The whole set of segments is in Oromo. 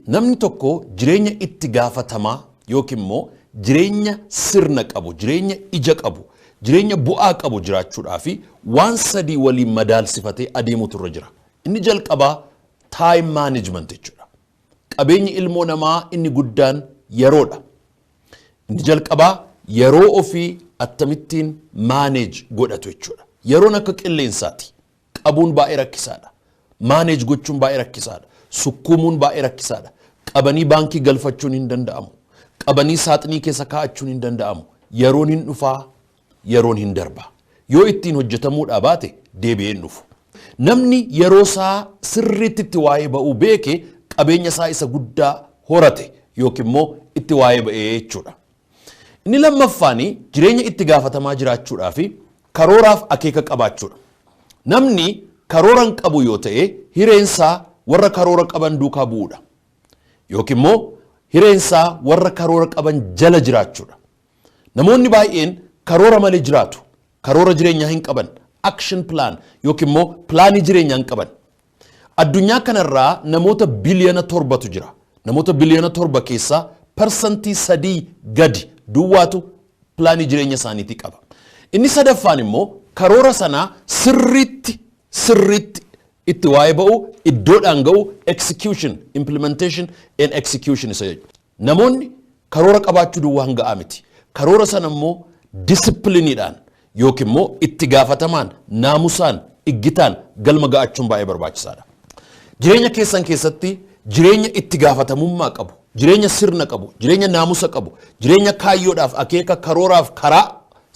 Namni tokko jireenya itti gaafatamaa yookiin immoo jireenya sirna qabu, jireenya ija qabu, jireenya bu'aa qabu jiraachuudhaaf waan sadii waliin madaalsifatee adeemutu irra jira. Inni jalqabaa time management jechuudha. Qabeenyi ilmoo namaa inni guddaan yeroodha. Inni jalqabaa yeroo ofii akkamittiin manage godhatu jechuudha. Yeroon akka qilleensaati. Qabuun baay'ee rakkisaadha. Manage gochuun baay'ee rakkisaadha. Sukkuumuun baay'ee rakkisaadha. Qabanii baankii galfachuun hin danda'amu. Qabanii saaxinii keessa kaa'achuun hin danda'amu. Yeroon hin dhufaa, yeroon hin darba. Yoo ittiin hojjetamuudhaa baate deebi'ee hin dhufu. Namni yeroo isaa sirriitti itti waa'ee ba'uu beeke qabeenya isaa isa guddaa horate yookiin immoo itti waa'ee ba'ee jechuudha. Inni lammaffaan jireenya itti gaafatamaa jiraachuudhaa fi karooraaf akeeka qabaachuudha. Namni karoora hin qabu yoo ta'e hireensaa warra karoora qaban duukaa bu'uudha. Yookiin immoo hireensaa warra karoora qaban jala jiraachuudha. Namoonni baay'een karoora malee jiraatu. Karoora jireenyaa hin qaban. Action plan yookiin immoo pilaanii jireenyaa hin qaban. Addunyaa kanarraa namoota 7 biliyana jira. Namoota 7 biliyana keessaa 3% gadi duwwaatu pilaanii jireenya isaaniitii qaba. Inni sadaffaan immoo karoora sanaa sirriitti sirriitti itti waa'ee ba'u, iddoodhaan ga'u, execution, implementation and execution isa jechuudha. Namoonni karoora qabaachuu duwwaa hin ga'a miti. Karoora sana immoo disipiliiniidhaan yookiin immoo itti gaafatamaan, naamusaan, iggitaan galma ga'achuun baay'ee barbaachisaadha. Jireenya keessan keessatti jireenya itti gaafatamummaa qabu, jireenya sirna qabu, jireenya naamusa qabu, jireenya kaayyoodhaaf, akeeka, karooraaf karaa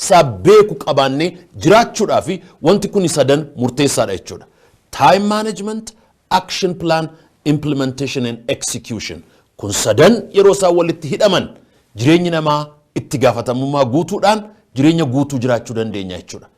isaa beeku qabaannee jiraachuudhaaf wanti kun sadan murteessaadha jechuudha. Time management, action plan, implementation and execution. Kun sadan yeroo isaan walitti hidhaman jireenyi namaa itti gaafatamummaa guutuudhaan jireenya guutuu jiraachuu dandeenya jechuudha.